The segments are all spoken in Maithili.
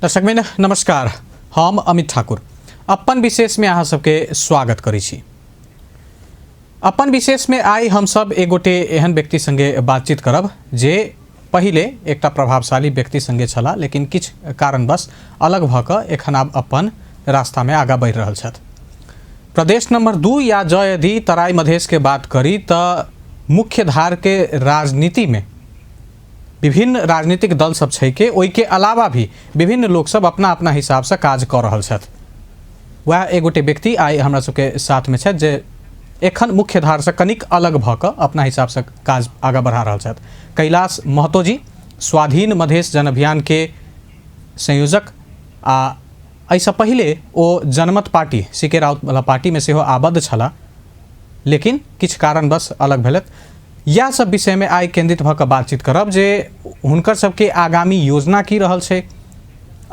दर्शक में नमस्कार, हम अमित ठाकुर अपन विशेष में अहाँ सबके स्वागत करै छी। अपन विशेष में आइ हम सब एक गोटे एहन व्यक्ति संगे बातचीत करब जे पहिले एकटा प्रभावशाली व्यक्ति संगे छला, लेकिन किछु कारणवश अलग भऽ कऽ एखन आब अपन रास्ता में आगाँ बढ़ि रहल छथि। प्रदेश नंबर 2 या जँ यदि तराई मधेश के बात करी तऽ मुख्य धार के राजनीति में विभिन्न राजनीतिक दल सब छै के ओहिके अलावा भी विभिन्न लोक सब अपना अपना हिसाब से काज कऽ रहल छथि। वएह एक गोटे व्यक्ति आइ हमरा सबके साथमे छथि जे एखन मुख्य धारसँ कनिक अलग भऽ कऽ अपना हिसाबसँ काज आगाँ बढ़ा रहल छथि। कैलाश महतो जी स्वाधीन मधेश जन अभियान के संयोजक आ एहिसँ पहिले ओ जनमत पार्टी सी के राउत वाला पार्टीमे सेहो आबद्ध छलाह, लेकिन किछु कारणवश अलग भेलथि। इएह सब विषयमे आइ केंद्रित भऽ कऽ बातचीत करब जे हुनकर सबके आगामी योजना की रहल छै,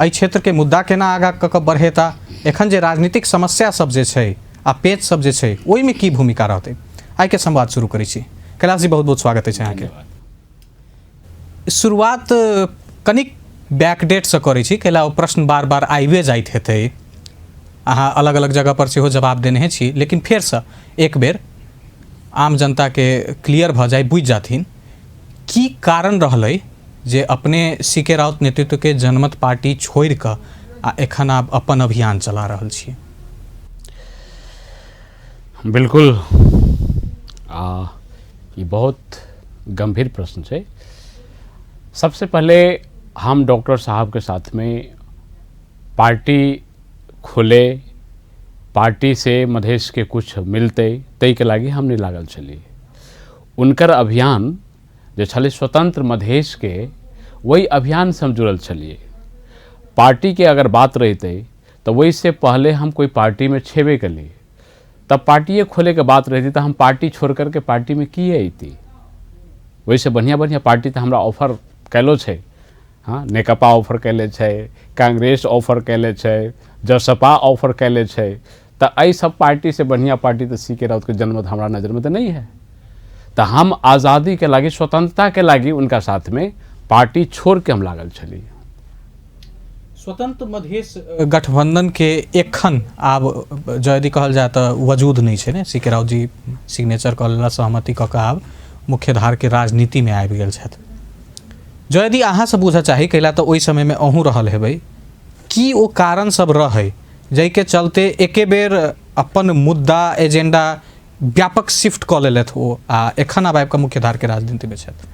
एहि क्षेत्रके मुद्दा केना आगाँ कऽ कऽ बढ़ेता, एखन जे राजनीतिक समस्या सब जे छै आ पेच सब जे छै ओहिमे की भूमिका रहतै। आइके संवाद शुरू करै छी। कैलाश जी, बहुत बहुत स्वागत अछि अहाँके। शुरुआत कनिक बैकडेटसँ करै छी, कैला ओ प्रश्न बार बार आबिए जाइत हेतै। अहाँ अलग अलग जगह पर सेहो जवाब देने छी, लेकिन फेरसँ एक बेर आम जनताके क्लियर भऽ जाय, बुझि जाथिन की कारण रहलै जे अपने सी के राउत नेतृत्वके जनमत पार्टी छोड़ि कऽ आ एखन आब अपन अभियान चला रहल छी। बिल्कुल, आ ई बहुत गंभीर प्रश्न छै। सबसे पहले हम डॉक्टर साहब के साथ में पार्टी खोले, पार्टी से मधेश के कुछ मिलते ताहिके लागि हम नहीं लागल छली। उनकर अभियान जे छलै स्वतंत्र मधेश के, वही अभियान से हम जुड़ल छलिए। पार्टी के अगर बात रहितै तो वही से पहले हम कोई पार्टी में छेबे कली, तब पार्टिए खोले के बात रहती तो हम पार्टी छोड़ करके पार्टी में किए अयती। वैसे बढ़िया बढ़िया पार्टी तो हमरा ऑफर कैलो छै, हाँ, नेकपा ऑफर कैले छै, कांग्रेस ऑफर कैले छै, जसपा ऑफर कैले छै, तो एहि सब पार्टी से बढ़िया पार्टी तो सी के राउत के जनमत हमरा नज़र में तो नहीं है। तो हम आज़ादी के लागी, स्वतंत्रता के लागी उनका साथ में पार्टी छोड़ के हम लागल छली। स्वतंत्र मधेश गठबंधन के एखन आब जँ यदि कहल जाय तऽ वजूद नहि छै ने। सी के राउत जी सिग्नेचर कऽ लेला, सहमति कऽ कऽ आब मुख्य धार के राजनीति में आबि गेल छथि। जँ यदि अहाँसँ बुझऽ चाही, कैला तऽ ओहि समयमे अहूँ रहल हेबै, की ओ कारण सब रहै जाहिके चलते एके बेर अपन मुद्दा एजेंडा व्यापक शिफ्ट कऽ लेलथि ओ आ एखन आब आबि कऽ मुख्य धार के राजनीति में छथि?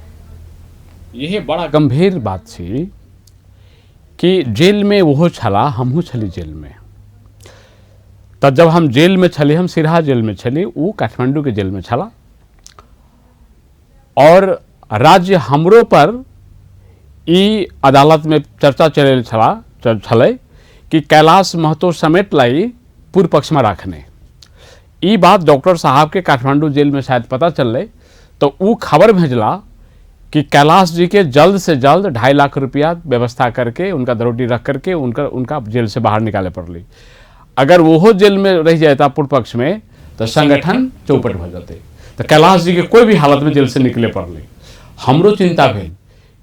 यही बड़ा गंभीर बात छी कि जेल में ओहो छला, हमहूँ छली जेल में। तऽ जब हम जेल में छली, हम सिरहा जेल में छली, ओ काठमांडू के जेल में छला और राज्य हमरो पर ई अदालत में चर्चा चलल छला, छलै कि कैलाश महतो समेत लाई पूर्व पक्ष में राखने। ई बात डॉक्टर साहब के काठमांडू जेल में शायद पता चललै तो ऊ खबर भेजला कि कैलाश जी के जल्द से जल्द 2.5 लाख रुपया व्यवस्था करके उनका दरोटी रख करके उनका उनका जेल से बाहर निकाले पड़ली। अगर वो जेल में रह जाता पूर्व पक्ष में तो संगठन चौपट हो जाते। तो कैलाश जी के कोई भी हालत में जेल से निकले पड़ले। हमरो चिंता भेल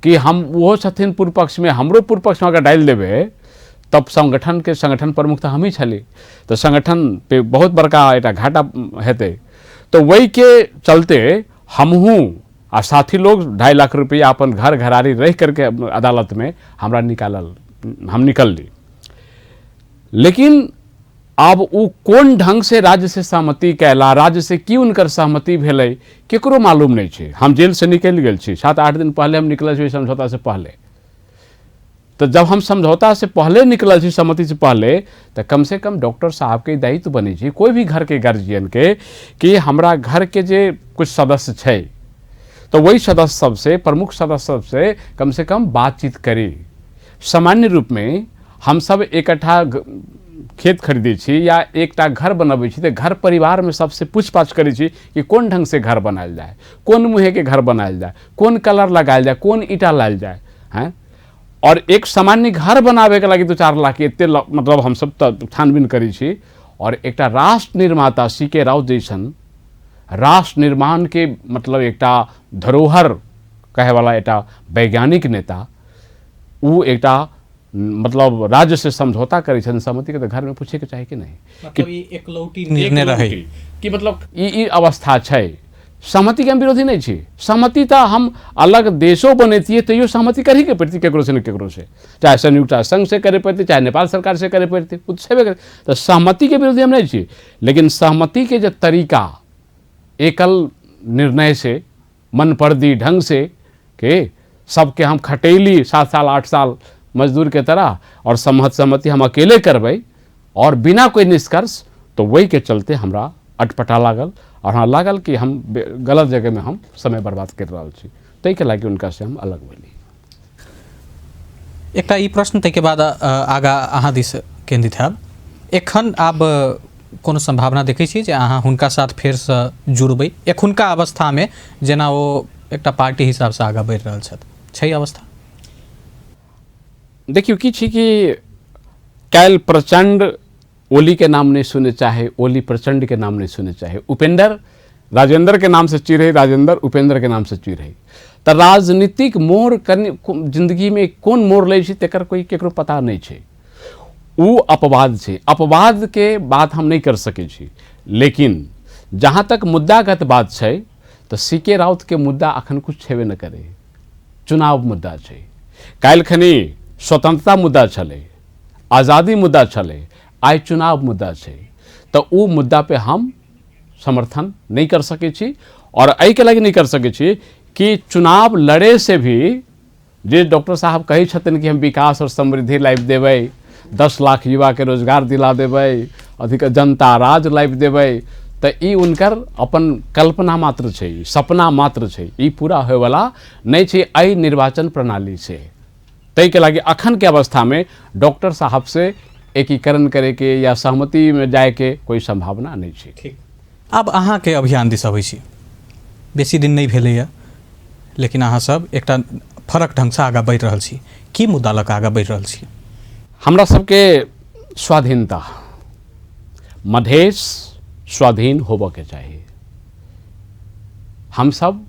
कि हम वो छथिन पूर्व पक्ष में, हमरो पूर्व पक्ष में अगर डालि देबै तब संगठन के संगठन प्रमुख तो हम ही छली, तो संगठन पे बहुत बड़का एकटा घाटा हेतै। तो वही के चलते हमहूँ आ साथी लोग 2.5 लाख रुपया अपन घर घरारी रह करके अदालत में हमरा निकालल, हम निकलली। लेकिन आब ओ कोन ढंग से राज्य से सहमति कैला, राज्य से की उनकर सहमति भेलै केकरो मालूम नहीं छै। हम जेल से निकलि गेल छी, 7-8 दिन पहले हम निकलल छी समझौता से पहले। तो जब हम समझौता से पहले निकलल छी, सहमति से पहले, तो कम से कम डॉक्टर साहब के दायित्व बनै छै कोई भी घर के गार्जियन के कि हमरा घर के जे कुछ सदस्य छै तो वही सदस्य सबसे, प्रमुख सदस्य सबसे कम से कम बातचीत करी। सामान्य रूप में हम सब इकट्ठा खेत खरीदै छी या एकटा घर बनबै छी तऽ घर परिवारमे सबसे पूछपाछ करै छी कि कोन ढंग से घर बनायल जाय, कोन मुँहेके घर बनायल जाय, कोन कलर लगायल जाय, कोन ईंटा लायल जाय, हैं। और एक सामान्य घर बनाबैके लागि 2-4 लाख एते मतलब हमसब तऽ छानबीन करै छी। और एकटा राष्ट्र निर्माता सी के राउत जैसन राष्ट्र निर्माण के मतलब एकटा धरोहर कहेवाला एकटा वैज्ञानिक नेता, उ एकटा मतलब राज्य से समझौता करै छथिन सहमतिके, तऽ घरमे पूछैके चाही कि नहि? मतलब ई एकलौटी निर्णय रहै कि मतलब ई ई अवस्था छै। सहमतिके हम विरोधी नहि छी, सहमति तऽ हम अलग देशो बनेतियै तैयो सहमति करहीके पड़तै केकरो से ने केकरो से, चाहे संयुक्त राष्ट्र संघ से करे पड़तै, चाहे नेपाल सरकार से करे पड़तै, ओ तऽ छेबे करै। तऽ सहमतिके विरोधी हम नहि छी, लेकिन सहमतिके जे तरीका एकल निर्णय से मनपर्दी ढंग से के सबके हम खटैली 7 साल 8 साल मजदूर के तरह और सहमति हम अकेले करबै और बिना कोई निष्कर्ष, तो वही के चलते हमरा अटपटा लागल और हमरा लागल कि हम गलत जगह में हम समय बर्बाद कर रहल छी, ताहिके लागि हुनका से हम अलग भेली। एकटा ई प्रश्न ताहिके बाद आगाँ अहाँ दिस केंद्रित हैब। एखन आब कोनो संभावना देखै छी जे अहाँ हुनका साथ फेरसँ जुड़बै एखुनका अवस्थामे, जेना ओ एकटा पार्टी हिसाबसँ आगाँ बढ़ि रहल छथि, छै अवस्था? देखियौ की छी कि काल्हि प्रचंड ओली के नाम नहीं सुने चाहे, ओली प्रचंड के नाम नहीं सुने चाहे, उपेंद्र राजेंद्र के नाम से चिढ़े, राजेंद्र उपेंद्र के नाम से चिढ़े। तऽ राजनीतिक मोड़ कनि जिंदगी में कोन मोड़ लै छै तेकर कोई केकरो पता नहीं छै, उ अपवाद छै। अपवाद के बात हम नहीं कर सकै छी, लेकिन जहाँ तक मुद्दागत बात छै तऽ सी के राउत के मुद्दा अखन कुछ छेबे न करे, चुनाव मुद्दा छै। काल्हि खनी स्वतंत्रता मुद्दा छलै, आज़ादी मुद्दा छलै, आइ चुनाव मुद्दा छै, तऽ उ मुद्दा पे हम समर्थन नहीं कर सकै छी। और एहिके लागि नहीं कर सकै छी कि चुनाव लड़े से भी जे डॉक्टर साहब कहै छथिन कि हम विकास और समृद्धि लाबि देबै, 10 लाख युवाके रोजगार दिला देबै, अधिक जनता राज लाबि देबै, तऽ ई हुनकर अपन कल्पना मात्र छै, सपना मात्र छै, ई पूरा होयवला नहि छै एहि निर्वाचन प्रणाली से। ताहिके लागि अखनके अवस्थामे डॉक्टर साहब से एकीकरण करैके या सहमतिमे जायके कोई संभावना नहि छै। ठीक, आब अहाँके अभियान दिस अबै छी। बेसी दिन नहि भेलैए, लेकिन अहाँ सब एकटा फरक ढङ्गसँ आगाँ बढ़ि रहल छी। की मुद्दा लऽ कऽ आगाँ बढ़ि रहल छी? हमरा सबके स्वाधीनता, मधेश स्वाधीन होबऽके चाही। हमसब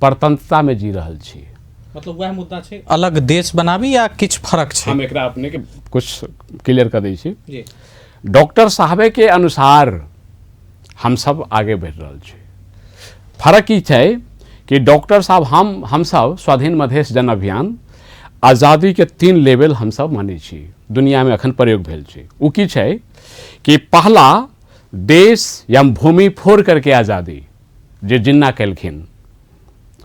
परतंत्रतामे जी रहल छी। मतलब वएह मुद्दा छै, अलग देश बनाबी या किछु फरक छै? हम एकरा अपने के कुछ क्लियर कर दै छी जी। डॉक्टर साहबे के अनुसार हमसब आगे बढ़ि रहल छी। फरक ई छै कि डॉक्टर साहब हमसब स्वाधीन मधेश जन अभियान आज़ादी के 3 लेवल हमसब मानै छी, दुनिया में अखन प्रयोग भेल छै। उ की छै कि पहला देश या भूमि फोड़ करके आज़ादी जे जिन्ना केलखिन,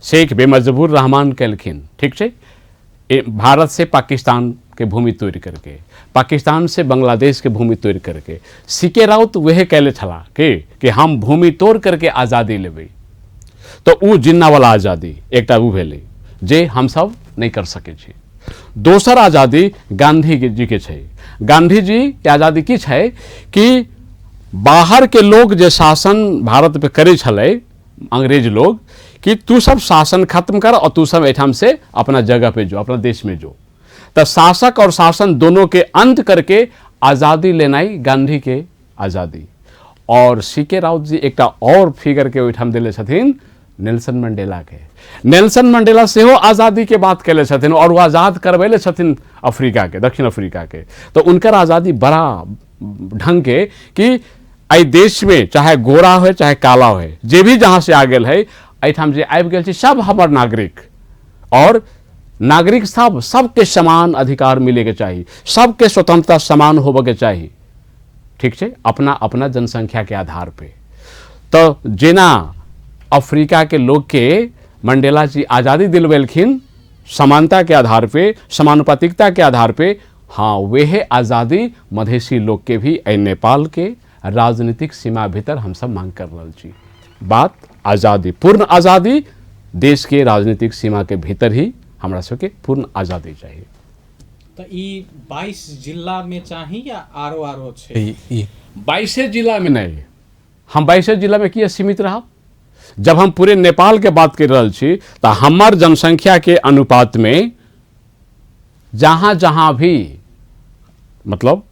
शेख बेमजबूर रहमान केलखिन, ठीक छै, भारत से पाकिस्तान के भूमि तोड़ करके, पाकिस्तान से बांग्लादेश के भूमि तोड़ करके, सी के राउत वह कैले छला कि हम भूमि तोड़ करके आज़ादी लेबै, तो उ जिन्ना वाला आज़ादी एकटा उ भेलै जे हमसब नहीं कर सकै छी। दोसर आज़ादी गांधी जी के छै। गांधी जी के आज़ादी की छै कि बाहर के लोग जे शासन भारत पे करै छलै अंग्रेज लोग, कि तू सब शासन खत्म कर और तू सब एठाम से अपना जगह पे जो, अपना देश में जो। तो शासक और शासन दोनों के अंत करके आज़ादी लेनाई गांधी के आज़ादी। और सी के राउत जी एकटा और फिगर के ओहिठाम देले छथिन नेल्सन मंडेला के। नेल्सन मंडेला सेहो आज़ादी के बात कैले छथिन और वो आज़ाद करबैले छथिन अफ्रीका के, दक्षिण अफ्रीका के। तो उनकर आज़ादी बड़ा ढंग के कि एहि देश में चाहे गोरा हो चाहे काला हो, जे भी जहाँ से आ गेल है एहिठाम जे आबि गेल छै सब हमर नागरिक, और नागरिक सब सबके समान अधिकार मिले के चाही, सबके स्वतंत्रता समान होबे के चाही, ठीक छै, अपना अपना जनसंख्या के आधार पे। तो जेना अफ्रीका के लोग के मंडेला जी आज़ादी दिलवेलखिन समानता के आधार पे, समानुपातिकता के आधार पे, हाँ वेहे आज़ादी मधेशी लोग के भी एहि नेपाल के राजनीतिक सीमा भीतर हम सब मांग कर रहल छी। बात आज़ादी, पूर्ण आज़ादी देश के राजनीतिक सीमा के भीतर ही हमरा सबके पूर्ण आज़ादी चाहिए। तो ई 22 जिला में चाही या आरो आरो छै? ई 22 जिला में नहीं, हम 22 जिला में किया सीमित रहा? जब हम पूरे नेपाल के बात कर रहल छी तो हमर जनसंख्या के अनुपात में जहाँ जहाँ भी मतलब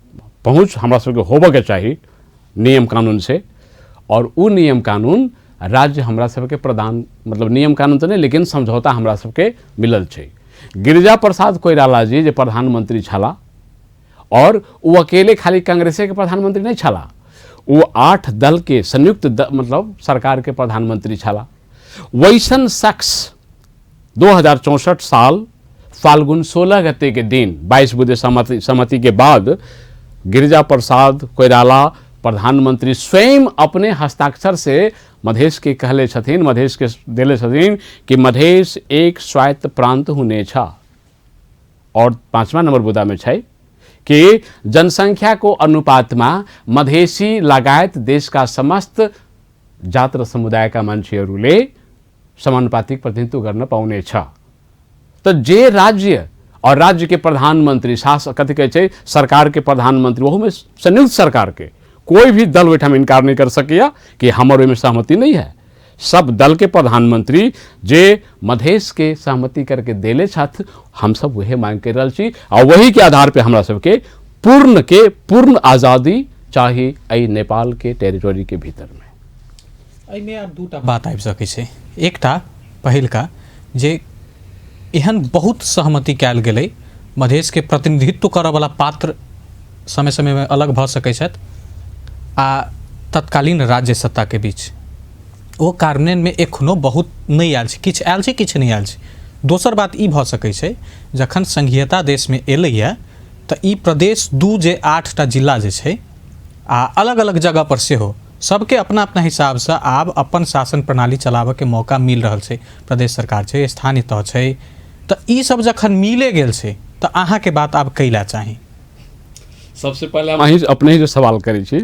पहुँच हमरा सबके होबऽ के चाही नियम कानून से, और उ नियम कानून राज्य हमरा सबके प्रदान, मतलब नियम कानून तो नहीं लेकिन समझौता हमरा सबके मिलल छै। गिरिजा प्रसाद कोइराला जी जे प्रधानमंत्री छला, और वो अकेले खाली कांग्रेसे के प्रधानमंत्री नहीं छला, वो 8 दल के संयुक्त मतलब सरकार के प्रधानमंत्री छला। वैसन शख्स 2064 साल फाल्गुन 16 गते के दिन 22 बुधे सहमति के बाद गिरिजा प्रसाद कोइराला प्रधानमंत्री स्वयं अपने हस्ताक्षर से मधेश के कहले छथिन, मधेश के देले छथिन कि मधेश एक स्वायत्त प्रांत हुने छ। और 5वां नंबर बुदा में छै कि जनसंख्या को अनुपात में मधेसी लगायत देश का समस्त जात र समुदाय का मान्छेहरूले समानुपातिक प्रतिनिधित्व गर्न पाउने छ। तो जे राज्य और राज्य के प्रधानमंत्री शासक कथी कहै छै सरकार के प्रधानमंत्री, ओहू में संयुक्त सरकार के कोई भी दल ओहिठाम इनकार नहीं कर सकैया कि हमर ओहिमे सहमति नहीं है। सब दल के प्रधानमंत्री जे मधेश के सहमति करके देले छथि, हम सब वही मांग कर रहल छी और वही के आधार पे हमरा सबके पूर्ण के पूर्ण आज़ादी चाही एहि नेपाल के टेरिटोरी के भीतर में। एहिमे आब दूटा बात आबि सकै छै। एकटा पहिलका जे एहन बहुत सहमति कयल गेलै, मधेश के प्रतिनिधित्व करऽवला पात्र समय समयमे अलग भऽ सकै छथि आ तत्कालीन राज्य सत्ता के बीच ओ कार्यान्वयनमे एखनो बहुत नहि आयल छै, किछु आयल छै किछु नहि आयल छै। दोसर बात ई भऽ सकै छै जखन संघीयता देशमे एलैए तऽ ई प्रदेश 2 जे 8टा जिला जे छै आ अलग अलग जगह पर सेहो सबके अपना अपना हिसाबसँ आब अपन शासन प्रणाली चलाबऽके मौका मिल रहल छै, प्रदेश सरकार छै, स्थानीय तह छै, तऽ ई सब जखन मिले गेल छै तऽ अहाँके बात आब कैला चाही। सबसे पहले हम अहीं अपने जो सवाल करै छी,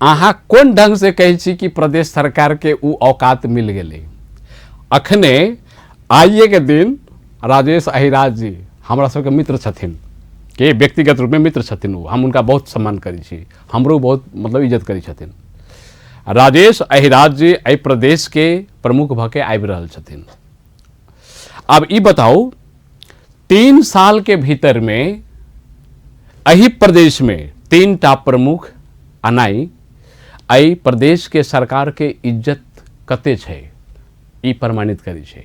अहाँ कोन ढंग से कहै छी कि प्रदेश सरकार के उ औकात मिल गेलै? अखने आइए के दिन राजेश अहिराज जी हमरा सबके मित्र छथिन, के व्यक्तिगत रूपमे मित्र छथिन, ओ हम हुनका बहुत सम्मान करै छी, हमरो बहुत मतलब इज्जत करै छथिन। राजेश अहिराज जी एहि प्रदेश के प्रमुख भऽ के आबि रहल छथिन। आब ई बताउ, 3 साल के भीतर में एहि प्रदेश में 3टा प्रमुख अनाइ एहि प्रदेश के सरकार के इज्जत कते छै ई प्रमाणित करै छै।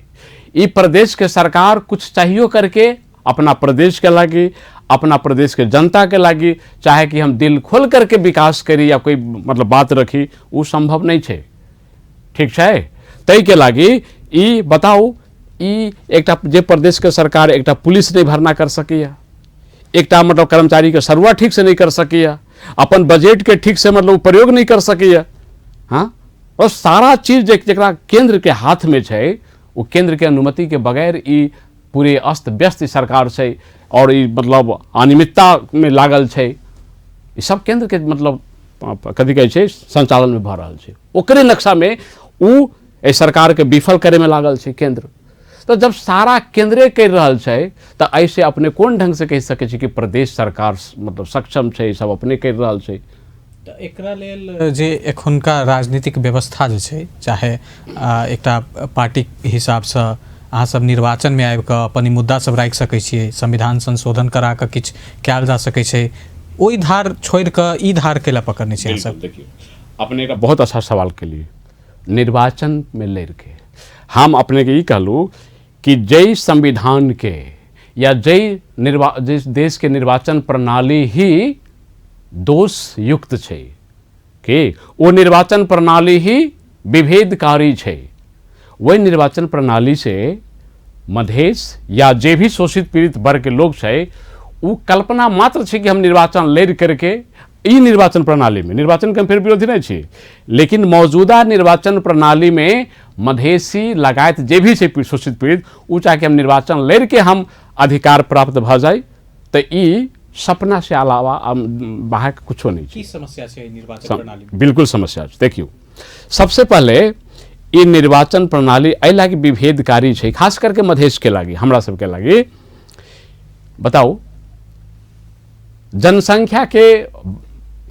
ई प्रदेश के सरकार कुछ चाहियो करके अपना प्रदेश के लागी, अपना प्रदेश के जनता के लागी, चाहे कि हम दिल खोल करके विकास करी या कोई मतलब बात रखी, वो संभव नहीं छै। ठीक छै, तै के लागी ई बताउ, ई एकटा जे प्रदेश के सरकार एकटा पुलिस नहीं भरना कर सकैया, एकटा मतलब कर्मचारी के सरुआ ठीक से नहीं कर सकैया, अपन बजट के ठीक से मतलब प्रयोग नहीं कर सकैया, हाँ, और सारा चीज जकरा केंद्र के हाथ में छै, वो केंद्र के अनुमति के बगैर ई पूरे अस्त व्यस्त सरकार छै और ई मतलब अनियमितता में लागल छै। ई सब केंद्र के मतलब कथी कहै छै संचालन में भऽ रहल छै, ओकरे नक्शा में उ एहि सरकार के विफल करे में लागल छै केंद्र। तो जब सारा केंद्रे कर रहल छै तऽ एहिसे अपने कोन ढंग से कहि सकै छी कि प्रदेश सरकार मतलब सक्षम छै, सब अपने कर रहल छै। तऽ एकरा लेल जे एखुनका राजनीतिक व्यवस्था जे छै, चाहे एकटा पार्टीक हिसाबसँ अहाँ सब निर्वाचनमे आबि कऽ अपन ई मुद्दा सब राखि सकै छियै, संविधान संशोधन करा कऽ किछु कयल जा सकै छै, ओहि धार छोड़ि कऽ ई धार कैला पकड़ने छी अहाँ सब? देखियौ, अपने एकटा बहुत अच्छा सवाल केलियै। निर्वाचन में लड़ि के हम अपने के ई कहलहुँ कि जै संविधान के या जै जिस देश के निर्वाचन प्रणाली ही दोषयुक्त छै, के ओ निर्वाचन प्रणाली ही विभेदकारी छै, वही निर्वाचन प्रणाली से मधेश या जे भी शोषित पीड़ित वर्ग के लोग छै, उ कल्पना मात्र छै कि हम निर्वाचन लड़ि करके ई निर्वाचन प्रणाली में, निर्वाचन के हम फेर विरोधी नहीं छी, लेकिन मौजूदा निर्वाचन प्रणाली में मधेसी लगायत जे भी छै शोषित पीड़ित, उ चाहे कि हम निर्वाचन लड़ि के हम अधिकार प्राप्त भऽ जाय, तऽ ई सपना से अलावा बाहर कुछो नहीं छै। की समस्या छै निर्वाचन प्रणाली में? बिल्कुल समस्या छै। देखियौ, सबसे पहले ई निर्वाचन प्रणाली एहि लागि विभेदकारी छै, खास करके मधेश के लागि, हमरा सबके लागि। बताउ, जनसंख्या के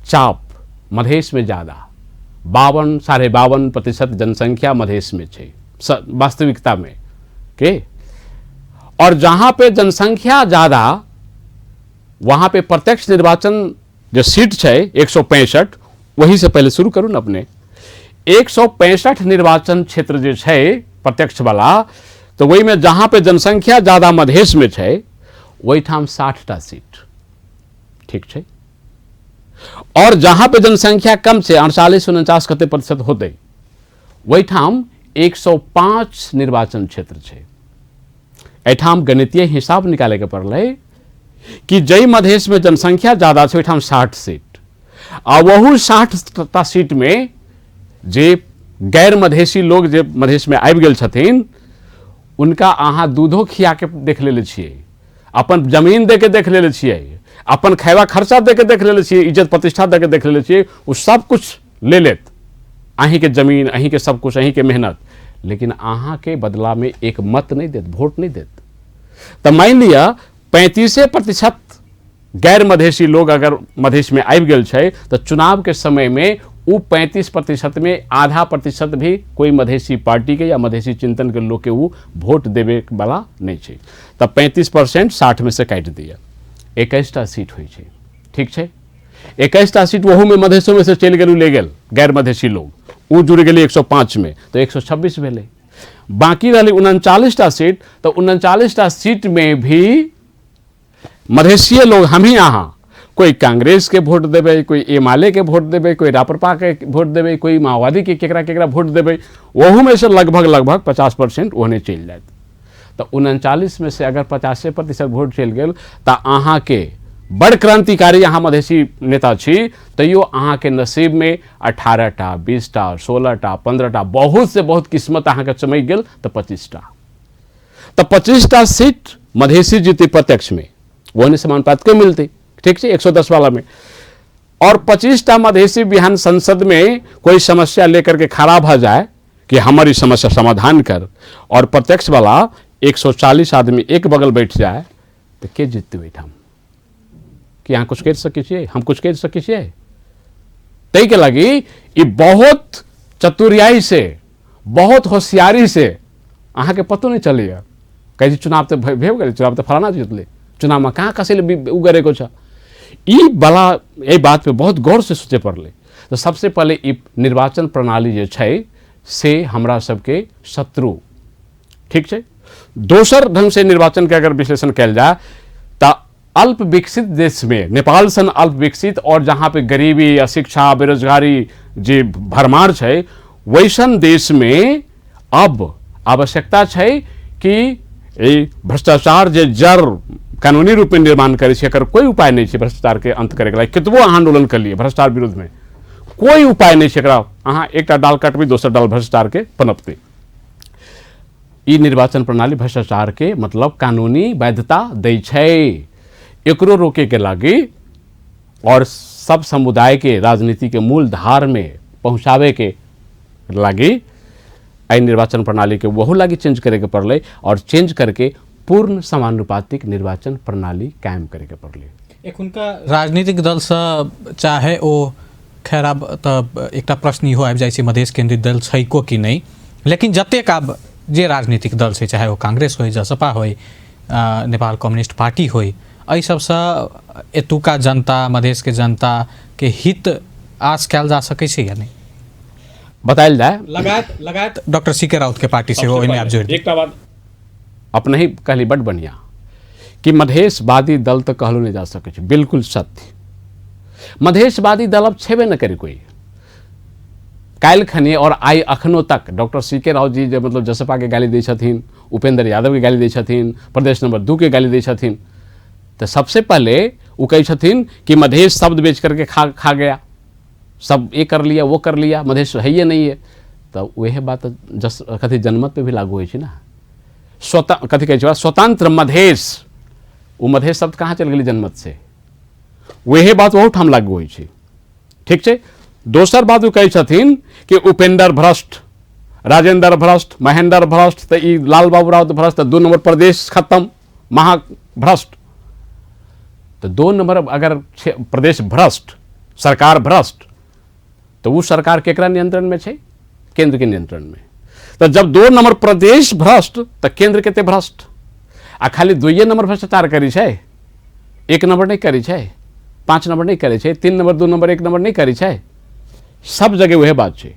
चाप मधेश में ज़्यादा, 52.52% जनसंख्या मधेश में छै वास्तविकता में के, और जहाँ पे जनसंख्या ज़्यादा वहाँ पे प्रत्यक्ष निर्वाचन जो सीट छै 165, वही से पहले शुरू करू न अपने 165 निर्वाचन क्षेत्र जे छै प्रत्यक्ष वाला, तऽ ओहिमे जहाँ पे जनसंख्या ज्यादा मधेशमे छै ओहिठाम 60टा सीट, ठीक छै। और जहाँ पे जनसंख्या कम छै 48 49 कते प्रतिशत होतै, ओहिठाम 105 निर्वाचन क्षेत्र छै। एहिठाम गणितीय हिसाब निकालैके पड़लै कि जै मधेशमे जनसंख्या ज्यादा छै ओहिठाम 60 सीट, आ वहु 60टा सीटमे जे गैर मधेशी लोग जे मधेशमे आबि गेल छथिन उनका अहाँ दूधो खियाके देख लेले छियै, अपन जमीन दे के देख लेले छियै, अपन खैबा खर्चा दे के देख लेले छियै, इज्जत प्रतिष्ठा दे के देख लेले छियै, ओ सब कुछ ले लेत, अहीँके जमीन अहीँके सब कुछ अहीँके मेहनत, लेकिन अहाँके बदलामे एक मत नहि देत, वोट नहि देत। तऽ मानि लिअ 35% गैर मधेशी लोग अगर मधेशमे आबि गेल छै तऽ चुनावके समयमे ओ 35% में आधा प्रतिशत भी कोई मधेशी पार्टी के या मधेशी चिंतन के लोग के वो वोट देवे वाला नहीं छै। तऽ 35% 60 में से काटि दिअ, 21टा सीट होइ छै, ठीक छै। 21टा सीट ओहूमे मधेशोमे से चलि गेल, ले गेल गैर मधेशी लोग, ओ जुड़ि गेलै 105 में तऽ 126 भेलै, बाकी रहलै 39टा सीट। तऽ 39टा सीट में भी मधेशीय लोग हम ही अहाँ कोई कांग्रेस के वोट देबै, कोई एमाले के वोट देबै, कोई राप्रपा के वोट देबै, कोई माओवादी के केकरा केकरा वोट देबै, ओहूमे से लगभग लगभग 50% ओहने चलि जायत। तऽ 39 में से अगर 50% वोट चलि गेल तऽ अहाँके बड़ क्रांतिकारी अहाँ मधेशी नेता छी तैयो अहाँके नसीबमे 18टा 20टा 16टा 15टा बहुत से बहुत किस्मत अहाँके चमकि गेल तऽ 25टा, तऽ 25टा सीट मधेशी जीते प्रत्यक्ष में, ओहने समानुपात के मिलते, ठीक छै, 110 वाला में। और 25टा मधेशी बिहान संसद में कोई समस्या लेकर के खड़ा भ जाए कि हमर ई समस्या समाधान कर, और प्रत्यक्ष वाला 140 आदमी एक बगल बैठ जाए तऽ के जीतते ओहिठाम? कि अहाँ कुछ करि सकै छियै, हम कुछ करि सकै छियै? ताहिके लागी ई बहुत चतुर्याई से बहुत होशियारी से अहाँके पतो नहि चलैए। कहै छै चुनाव तऽ भेल गेलै, चुनाव तऽ फलाना जीतलै, चुनावमे कहाँ कसैले उ गरेको छ। ई वाला एहि बात पे बहुत गौर से सोचे पड़लै। तऽ सबसे पहिले ई निर्वाचन प्रणाली जे छै से हमरा सबके शत्रु, ठीक छै। दोसर ढंग से निर्वाचन के अगर विश्लेषण कयल जाय तऽ अल्प विकसित देश में नेपाल सन अल्प विकसित और जहाँ पे गरीबी अशिक्षा बेरोजगारी जे भरमार छै वैसन देश में अब आवश्यकता छै कि ई भ्रष्टाचार जे जड़ कानूनी रूप में निर्माण करै छै, एकर कोई उपाय नहीं छै भ्रष्टाचार के अंत करे के लागि। कतबो अहाँ आंदोलन कर लिए भ्रष्टाचार विरुद्ध में कोई उपाय नहीं छै एकरा, अहाँ एकटा डाल कटबै दोसर डाल भ्रष्टाचार के पनपतै। ई निर्वाचन प्रणाली भ्रष्टाचार के मतलब कानूनी वैधता दै छै, एकरो रोके के लागि और सब समुदाय के राजनीति के मूल धार में पहुँचावे के लागि एहि निर्वाचन प्रणाली के वहु लागि चेंज करे के पड़लै और चेंज करके पूर्ण समानुपातिक निर्वाचन प्रणाली कायम करे के पड़लै। एखुनका राजनीतिक दलसँ चाहे ओ खैर आब तऽ एकटा प्रश्न इहो आबि जाइ छै मधेश केंद्रित दल छैको कि नहि, लेकिन जतेक आब जे राजनीतिक दल छै चाहे ओ कांग्रेस होइ, जसपा होइ, नेपाल कम्युनिस्ट पार्टी होइ, एहि सबसँ एतुका जनता मधेशके जनताके हित आस कयल जा सकै छै या नहि? बतायल जाय लगायत लगायत डॉक्टर सी के राउत के पार्टी सेहो ओहिमे आब जोड़ि एकटा बात अपने ही कहली बड बढ़िया कि मधेशवादी दल तऽ कहलो नहि जा सकै छै, बिल्कुल सत्य। मधेशवादी दल अब छेबे न करे कोई। काल्हि खनी और आइ अखनो तक डॉक्टर सी के राउत जी जे मतलब जसपा के गाली दै छथिन, उपेंद्र यादव के गाली दै छथिन, प्रदेश नंबर 2 के गाली दै छथिन, तऽ सबसे पहले ओ कहै छथिन कि मधेश शब्द बेच करके खा खा गया, सब ये कर लिया वो कर लिया, मधेश है ये नहीं है। तऽ वएह बात जस कथी जनमत पे भी लागू होइ छै ना। स्वतः कथी कहै छै स्वतंत्र मधेश, ओ मधेश शब्द कहाँ चलि गेलै जनमत से, वएह बात ओहूठाम लागू होइ छै, ठीक छै। दोसर बात ओ कहै छथिन कि उपेंद्र भ्रष्ट, राजेंद्र भ्रष्ट, महेंद्र भ्रष्ट, तऽ ई लाल बाबू राउत भ्रष्ट, तऽ 2 नंबर प्रदेश खत्म, महा भ्रष्ट। तऽ 2 नंबर अगर प्रदेश भ्रष्ट, सरकार भ्रष्ट, तऽ ओ सरकार केकरा नियंत्रण में छै? केंद्र के नियंत्रण में। तऽ जब 2 नंबर प्रदेश भ्रष्ट तऽ केंद्र कते भ्रष्ट? आ खाली 2 नंबर भ्रष्टाचार करै छै, 1 नंबर नहि करै छै, 5 नंबर नहि करै छै, 3 नंबर 2 नंबर 1 नंबर नहि करै छै, सब जगह वएह बात छै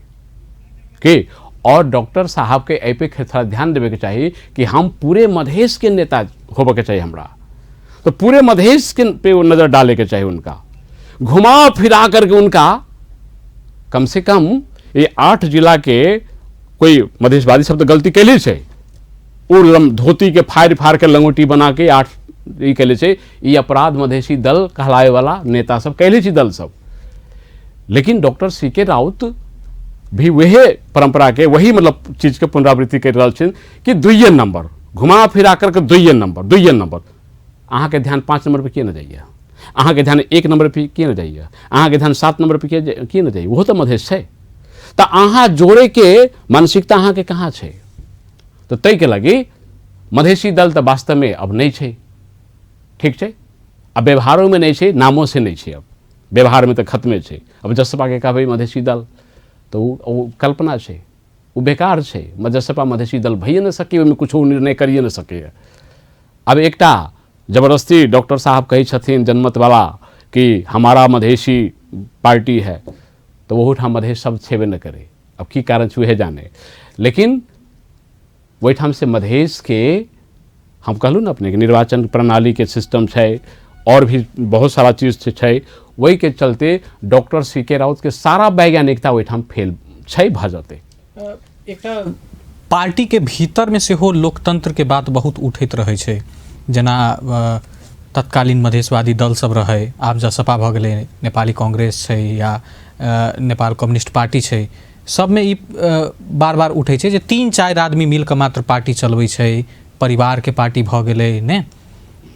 कि। और डॉक्टर साहब के एहि पे थोड़ा ध्यान देवे के चाही कि हम पूरे मधेश के नेता होबे के चाही हमरा, तो पूरे मधेश के पे वो नज़र डाले के चाही उनका, घुमा फिरा करके उनका कम से कम ये 8 जिला के कोई मधेशवादी सब तो गलती कैले छै, ओ धोती के फाड़ फाड़ के लंगोटी बना के 8 ई कैले छै, ई अपराध मधेशी दल कहलाए वाला नेता सब कैले छै दल सब। लेकिन डॉक्टर सी के राउत भी वही परंपरा के वही मतलब चीज के पुनरावृत्ति कर रहल छथिन कि 2 नंबर घुमा फिरा करके 2 नंबर 2 नंबर। अहाँ के ध्यान 5 नंबर पे किए न जाइए, अहाँ के ध्यान 1 नंबर पे किए न जाइए, अहाँ के ध्यान 7 नंबर पे किए न जाइए, ओहो तो मधेश छै। तो अहाँ जोड़े के मानसिकता अहाँ के कहाँ छै? तो ताहि के लगी मधेशी दल तो वास्तव में अब नहीं छै, ठीक छै, अब व्यवहारों में नहीं छै, नामों से नहीं छै, अब व्यवहार में तो खत्मे छै। अब जसपा के कहबै मधेशी दल तो वो कल्पना छै, वो बेकार छै, जसपा मधेशी दल भइए नहि सकै, ओहिमे कुछो निर्णय करिए नहि सकैए। अब एकटा जबरदस्ती डॉक्टर साहब कहै छथिन जनमतवाला कि हमारा मधेशी पार्टी है, तो ओहूठाम मधेश शब्द छेबे नहि करै, अब की कारण छै उहे जाने। लेकिन ओहिठाम से मधेश के हम कहलहुँ ने अपने निर्वाचन प्रणाली के सिस्टम छै और भी बहुत सारा चीज छै, वही के चलते डॉक्टर सी के राउत के सारा वैज्ञानिकता ओहिठाम फेल छै भऽ जेतै। एकटा पार्टी के भीतर में सेहो लोकतंत्र के बात बहुत उठैत रहै छै, जेना तत्कालीन मधेशवादी दल सब रहै, आब जसपा भऽ गेलै, नेपाली कांग्रेस छै या नेपाल कम्युनिस्ट पार्टी छै, सबमे ई बार बार उठै छै जे 3-4 आदमी मिलके मात्र पार्टी चलबै छै, परिवार के पार्टी भऽ गेलै ने।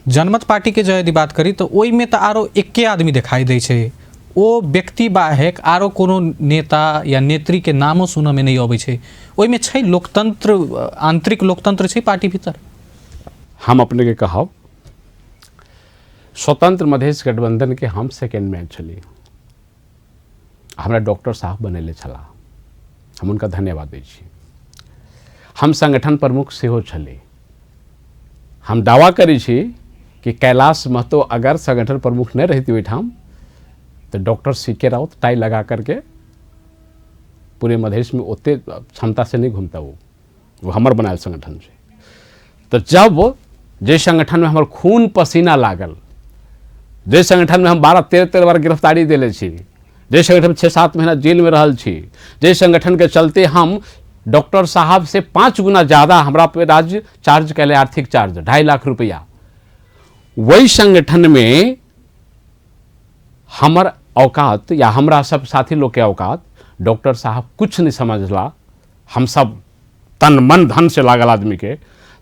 जनमत पार्टी के यदि बात करी तो ओहिमे तऽ आरो एके आदमी देखाई दै छै, ओ व्यक्ति बाहेक आरो कोनो नेता या नेत्री के नामो सुनऽमे नहि अबै छै। ओहिमे छै लोकतंत्र, आंतरिक लोकतंत्र छै पार्टी भीतर। हम अपने के कहब स्वतंत्र मधेश गठबंधन के हम सेकेंड मैन छली, हमरा डॉक्टर साहब बनेले छलाह, हम हुनका धन्यवाद दै छी। हम संगठन प्रमुख सेहो छली। हम दावा करै छी कि कैलाश महतो अगर संगठन प्रमुख नहीं रहती ओहिठाम तो डॉक्टर सी के राउत टाई लगा करके पूरे मधेश में ओते क्षमता से नहीं घूमता, वो हमर बनायल संगठन छै। तो जब जे संगठन में हमर खून पसीना लागल, जे संगठन में हम 12-13 बार गिरफ्तारी देले छी, जे संगठन में 6-7 महीना जेल में रहल छी, जे संगठन के चलते हम डॉक्टर साहब से 5 गुना ज़्यादा हमरा पे राज्य चार्ज कैले, आर्थिक चार्ज 2.5 लाख रुपया, वही संगठन में हमर औकात या हमरा सब साथी लोग के औकात डॉक्टर साहब कुछ नहीं समझला, हम सब तन मन धन से लागल आदमी के।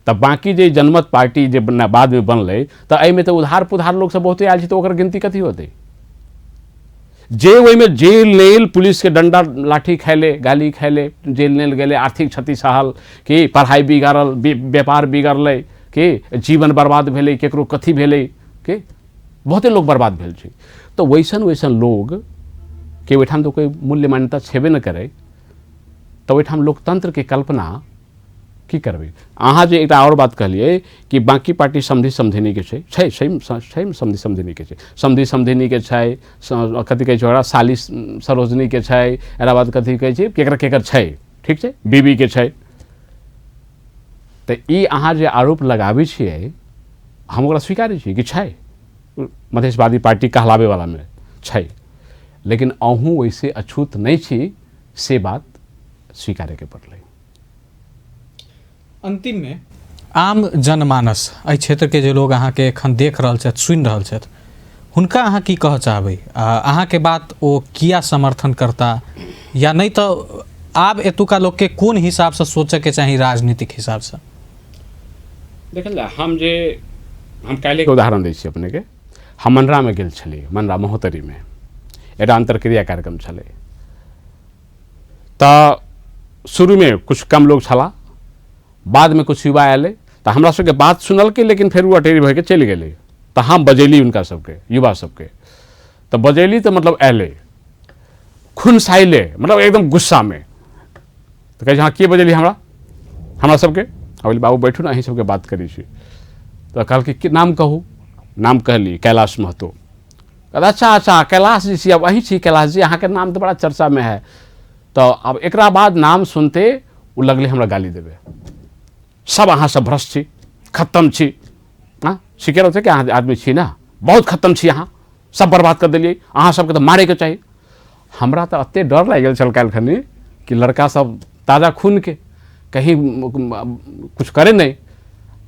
तब बाकी जे जनमत पार्टी जे बाद में बनलै तो एहिमे तो उधार पुधार लोग सब बहुते आयल छै, तो ओकर गिनती कथी होतै? जे ओहिमे जेल लेल, पुलिस के डंडा लाठी खैले, गाली खैले, जेल लेल गेलै, आर्थिक क्षति सहल, कि पढ़ाइ बिगड़ल, व्यापार बिगड़लै, कि जीवन बर्बाद भेलै, केकरो कथी भेलै, कि बहुते लोग बर्बाद भेल छै। तो वैसन वैसन लोग के ओहिठाम तो कोई मूल्य मान्यता छेबे नहि करै, तऽ ओहिठाम लोकतंत्र के कल्पना की करबै? अहाँ जे एकटा आओर बात कहलियै कि बाकी पार्टी समधि समधिनी के छै, छै छै समधि समधिनी के छै, समधि समधिनी के छै, कथी कहै छै ओकरा, साली सरोजनी के छै, एकरा बाद कथी कहै छै, केकर केकर छै, ठीक छै, बीबी के छै। तऽ ई अहाँ जे आरोप लगाबै छियै हम ओकरा स्वीकारै छियै कि छै मधेशवादी पार्टी कहलाबैवलामे छै, लेकिन अहूँ ओहिसँ अछूत नहि छी, से बात स्वीकारैके पड़लै। अंतिम में आम जनमानस एहि क्षेत्रके जे लोग अहाँके एखन देख रहल छथि, सुनि रहल छथि, हुनका अहाँ की कहऽ चाहबै? अहाँके बात ओ किया समर्थन करता या नहि? तऽ आब एतुका लोकके कोन हिसाबसँ सोचऽके चाही राजनीतिक हिसाबसँ? देखल जाय, हम काल्हिके उदाहरण दै छी अपनेके। हम मनरामे गेल छलियै, मनरा महोत्तरीमे एकटा अन्तर्क्रिया कार्यक्रम छलै, तऽ शुरूमे कुछ कम लोग छलाह, बादमे कुछ युवा आयलै तऽ हमरा सबके बात सुनलकै, लेकिन फेर ओ अटेरी भइके चलि गेलै। तऽ हम बजेली हुनका सबके, युवा सबके, तऽ बजेली तऽ मतलब अयलै खुनसाइले, मतलब एकदम गुस्सामे, तऽ कहै छै हँ के बजेली हमरा, हमरा सबके? हम कहलियै बाबू बैठू ने, अहीं सबके बात करै छी। तऽ कहलकै कि नाम कहू, नाम कहली कैलाश महतो। कहलकै अच्छा अच्छा कैलाश जी छी, अब अहीं छी कैलाश जी, अहाँके नाम तऽ बड़ा चर्चामे है। तऽ आब एकरा बाद नाम सुनते ओ लगलै हमरा गाली देबै, सब अहाँ सब भ्रष्ट छी, खत्म छी। हाँ सीखे रहते कि अहाँ आदमी छी ना, बहुत खत्म छी अहाँ, सब बर्बाद कर देलियै, अहाँ सबके तऽ मारैके चाही। हमरा तऽ एते डर लागि गेल छल काल्हि खनी कि लड़का सब ताजा खूनके कहीं कुछ करे नहीं।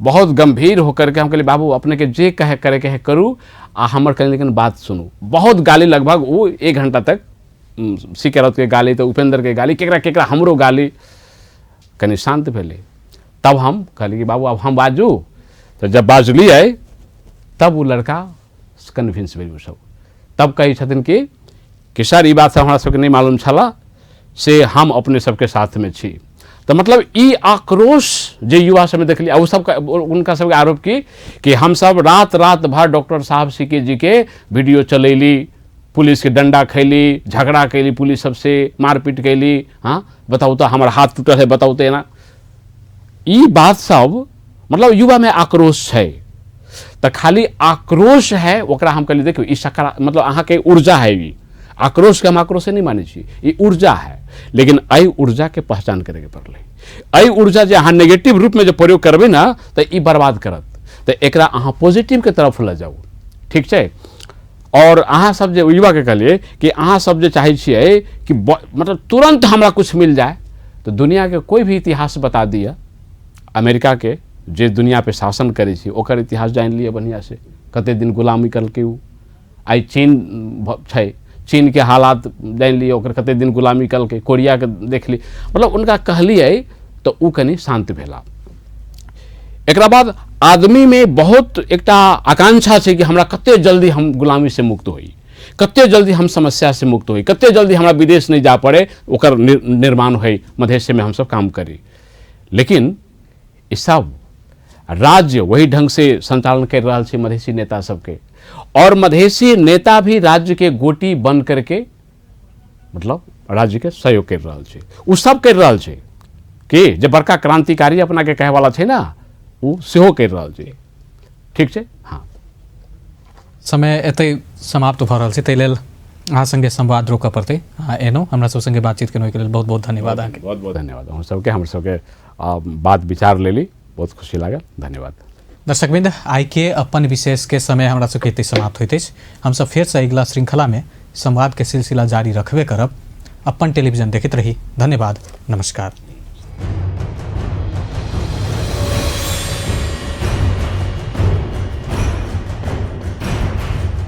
बहुत गंभीर होकर के हम कहलियै बाबू अपने के जे कहे करे के है करू, आ हमर कनि लेकिन बात सुनू। बहुत गाली लगभग वो 1 घंटा तक सी के राउत के गाली, तऽ उपेंद्र के गाली, केकरा केकरा हमरो गाली। कनि शान्त भेलै तब हम कहलियै कि बाबू अब हम बाजू। तऽ जब बाजलियै तब ओ लड़का कन्विंस भेल ओ सब। तब कहै छथिन कि सर ई बात सब हमरा सबके नहि मालूम छलऽ, से हम अपने सबके साथमे छी। तऽ मतलब ई आक्रोश जे युवा सबमे देखलियै, आ ओ सब हुनका सबके आरोप की कि हमसब रात रात भर डॉक्टर साहब सी के जी के वीडियो चलैली, पुलिसके डंडा खैली, झगड़ा कैली पुलिस सबसे, मारपीट कैली। हाँ बताउ तऽ हमर हाथ टूटल है, बताउ तऽ एना। ई बात सब मतलब युवामे आक्रोश छै। तऽ खाली आक्रोश है ओकरा हम कहलियै देखियौ ई सकारा मतलब अहाँके ऊर्जा है, ई आक्रोशके हम आक्रोशे नहि मानै छी, ई ऊर्जा है। लेकिन एहि ऊर्जाके पहचान करैके पड़लै। एहि ऊर्जा जे अहाँ नेगेटिव रूपमे जे प्रयोग करबै ने तऽ ई बर्बाद करत। तऽ एकरा अहाँ पॉजिटिवके तरफ लऽ जाउ, ठीक छै। और अहाँ सब जे युवाके कहलियै कि अहाँ सब जे चाहै छियै कि मतलब तुरंत हमरा कुछ मिल जाए, तऽ दुनियाके कोई भी इतिहास बता दिअ, अमेरिका के जे दुनिया पे शासन करै छै ओकर इतिहास जानि लिअ बढ़िआँ से, कते दिन गुलामी करलकै ओ। आइ चीन छै, चीन के हालात जानि लिअ, ओकर कते दिन गुलामी करलकै, कोरियाके देख ली। मतलब हुनका कहलियै तऽ ओ कनि शान्त भेला। एकरा बाद आदमीमे बहुत एकटा आकांक्षा छै कि हमरा कते जल्दी हम गुलामीसँ मुक्त होइ, कते जल्दी हम समस्यासँ मुक्त होइ, कते जल्दी हमरा विदेश नहि जाय पड़े, ओकर निर्माण होइ, मधेशमे हमसब काम करी। लेकिन ई सब राज्य वही ढंग से संचालन कर रहल छै मधेशी नेता सबके, और मधेशी नेता भी राज्य के गोटी बन करके मतलब राज्य के सहयोग कर रहल छै। ओ सब कर रहल छै कि जे बड़का क्रांतिकारी अपना के कहे वाला छै ना, ओ सेहो कर रहल छै। ठीक छै। हाँ समय एतै समाप्त भऽ रहल छै, ताहि लेल अहाँ संगे संवाद रोकऽ पड़तै। अहाँ एलहुँ, हमरा सब संगे बातचीत केलहुँ, एहिके लेल बहुत बहुत धन्यवाद अहाँके। बहुत बहुत धन्यवाद अहूँ सबके, हमर सबके बात विचार लेली, बहुत खुशी लागल, धन्यवाद। दर्शकवृंद, आइ के अपन विशेष के समय हमरा सबके एतै समाप्त होइत अछि। हमसब फेरसँ अगिला श्रृंखलामे संवादके सिलसिला जारी रखबे करब। अपन टेलीविजन देखैत रही। धन्यवाद, नमस्कार।